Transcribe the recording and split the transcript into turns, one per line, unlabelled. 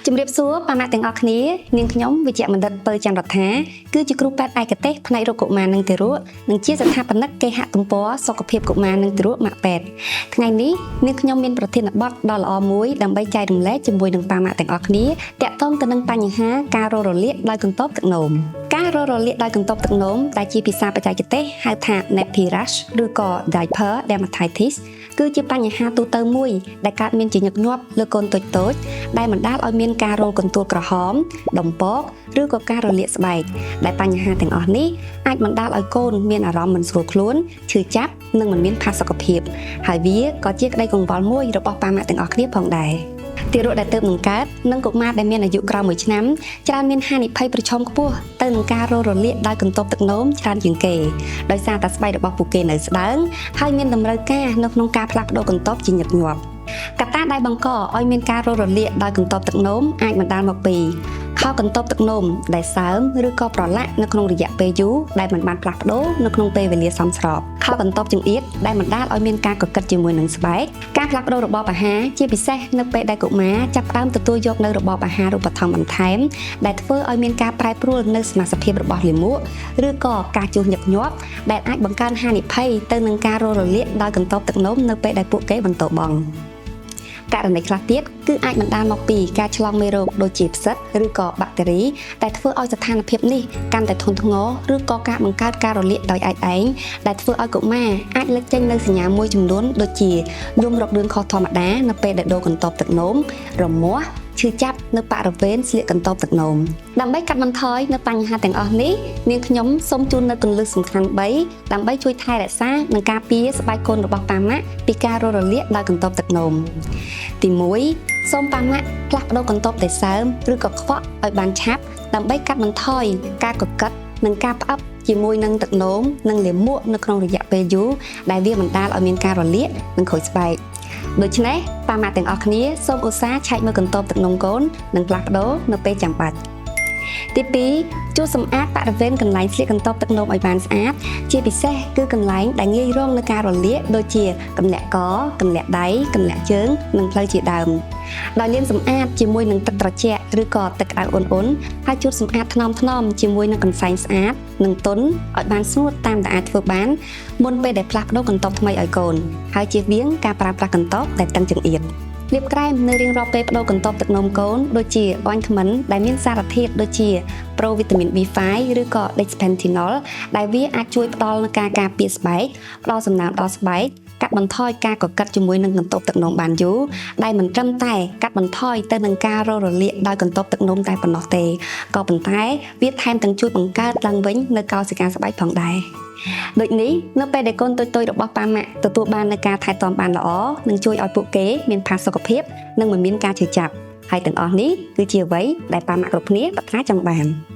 ជំរាបសួរប៉ាម៉ាក់ទាំងអស់គ្នានាងខ្ញុំវិជ្ជបណ្ឌិតពៅច័ន្ទរដ្ឋាគឺជាគ្រូពេទ្យឯកទេសផ្នែករោគកុមារនិងទារកនិងជាស្ថាបនិកគេហទំព័រសុខភាពកុមារនិងទារកម៉ាក់ពេទ្យថ្ងៃនេះនាងខ្ញុំមានប្រធានបទដ៏ល្អមួយដើម្បីចែករំលែកជាមួយនឹងប៉ាម៉ាក់ទាំងអស់គ្នាទាក់ទងទៅនឹងបញ្ហាការរោគរលាកដោយកន្ទប់ទឹកនោមការរោគរលាកដោយកន្ទប់ទឹកនោមដែលជាភាសាបច្ចេកទេសហៅថា nappy rash ឬក៏ diaper dermatitis គឺជាបញ្ហាទូទៅមួយដែលកើតមានជាញឹកញាប់លើកូនតូចៗដែលបណ្ដាលឲ្យមានការរោលកន្ទួលក្រហម ដំពកឬក៏ការរលាកស្បែកដែលបញ្ហាទាំងអស់នេះអាចបណ្ដាលឲ្យកូនមានអារម្មណ៍មិនស្រួលខ្លួនឈឺចាប់និងមិនមានផាសុកភាពហើយវាក៏ជាក្តីកង្វល់មួយរបស់ប៉ាម៉ាក់ទាំងអស់គ្នាផងដែរទារកដែលទើបនឹងកើតនិងកុមារដែលមានអាយុក្រោម1ឆ្នាំច្រើនមានហានិភ័យប្រឈមខ្ពស់ទៅនឹងការរោលរលាកដោយកន្ទប់ទឹកនោមច្រើនជាងគេដោយសារតែស្បែករបស់ពួកគេនៅស្ដើងហើយមានតម្រូវការនៅក្នុងការផ្លាស់ប្ដូរកន្ទប់ជាញឹកញាប់កត្តាដែលបង្កឲ្យមានការរោលរលាកដោយកន្ទប់ទឹកនោមអាចបណ្ដាលមកពីខោកន្ទប់ទឹកនោមដែលសើមឬក៏ប្រឡាក់នៅក្នុងរយៈពេលយូរដែលមិនបានផ្លាស់ប្ដូរនៅក្នុងពេលវេលាសមស្របខោកន្ទប់ចង្អៀតដែលបណ្ដាលឲ្យមានការកកិតជាមួយនឹងស្បែកការផ្លាស់ប្ដូររបបអាហារជាពិសេសនៅពេលដែលកុមារចាប់ផ្ដើមទទួលយកនៅរបបអាហារូបត្ថម្ភបន្ថែមដែលធ្វើឲ្យមានការប្រែប្រួលនៅសមាសភាពរបស់លាមកឬក៏ការជួសញឹកញាប់ដែលអាចបង្កើនហានិភ័យទៅនឹងការរោលរលាកដោយកន្ទប់ទឹកនោមនៅពេលដែលពួកគេបន្ទោបង់ករណីខ្លះទៀតគឺអាចបណ្ដាលមកពីការឆ្លងមេរោគដូចជាផ្សិតឬក៏បាក់តេរីដែលធ្វើឲ្យស្ថានភាពនេះកាន់តែធ្ងន់ធ្ងរឬក៏ការបង្កើតការរលាកដោយឯកឯងដែលធ្វើឲ្យកុមារអាចលេចចេញនូវសញ្ញាមួយចំនួនដូចជាយំរករឿងខុសធម្មតានៅពេលដែលដូរកន្ទប់ទឹកនោមរមាស់ឈឺចាប់នៅបរិវេណស្លៀកកន្ទប់ទឹកនោមដើម្បីកាត់បន្ថយនៅបញ្ហាទាំងអស់នេះនាងខ្ញុំសូមជូននូវគន្លឹះសំខាន់3ដើម្បីជួយថែរក្សានិងការពារស្បែកកូនរបស់ប៉ាម៉ាក់ពីការរោគរលាកដោយកន្ទប់ទឹកនោមទី1សូមប៉ាម៉ាក់ផ្លាស់ប្ដូរកន្ទប់ដែលសើមឬក៏ខ្វក់ឲ្យបានឆាប់ដើម្បីកាត់បន្ថយការកកិតនិងការផ្អឹបជាមួយនឹងទឹកនោមនិងលាមកនៅក្នុងរយៈពេលយូរដែលវាបណ្ដាលឲ្យមានការរលាកនិងខូចស្បែកដូច្នេះប៉ាម៉ាក់ទាំងអស់គ្នាសូមឧស្សាហ៍ឆែកមើលកន្ទប់ទឹកនោមកូននិងផ្លាស់ប្ដូរនៅពេលចាំបាច់ទី2ជួយសម្អាតបរិវេណកន្លែងស្លៀកកន្ទប់ទឹកនោមឲ្យបានស្អាតជាពិសេសគឺកន្លែងដែលងាយរងនឹងការរលាកដូចជាកន្លាក់កកន្លាក់ដៃកន្លាក់ជើងនិងភ្លៅជាដើមដោយលាងសម្អាតជាមួយនឹងទឹកត្រជាក់ឬក៏ទឹកក្តៅអ៊ុនៗហើយជូតសម្អាតថ្នមថ្នមជាមួយនឹងកន្សែងស្អាតនិងទន់ឲ្យបានស្ងួតតាមដែលអាចធ្វើបានមុនពេលដែលផ្លាស់ប្ដូរកន្ទប់ថ្មីឲ្យកូនហើយជៀសវាងការប្រើប្រាស់កន្ទប់ដែលតឹងចង្អៀតលាបក្រែមនៅរៀងរាល់ពេលប្ដូរកន្ទប់ទឹកនោមកូនដូចជា ointment ដែលមានសារធាតុដូចជាប្រូវីតាមីន B5 ឬក៏ dexpanthenol ដែលវាអាចជួយផ្ដល់នូវការការពារស្បែកផ្ដល់សំណើមដល់ស្បែកកាត់បន្ថយការកកិតជាមួយនឹងកន្ទប់ទឹកនោមបានយូរដែលមិនត្រឹមតែកាត់បន្ថយទៅនឹងការរោគរលាកដោយកន្ទប់ទឹកនោមតែប៉ុណ្ណោះទេក៏ប៉ុន្តែវាថែមទាំងជួយបង្កើតឡើងវិញនូវកោសិកាស្បែកផងដែរដូចនេះនៅពេលដែលកូនតូចៗរបស់ប៉ាម៉ាក់ទទួលបាននូវការថែទាំបានល្អនឹងជួយឲ្យពួកគេមានផាសុកភាពនិងមិនមានការឈឺចាប់ហើយទាំងអស់នេះគឺជាអ្វីដែលប៉ាម៉ាក់គ្រប់គ្នាប្រាថ្នាចង់បាន។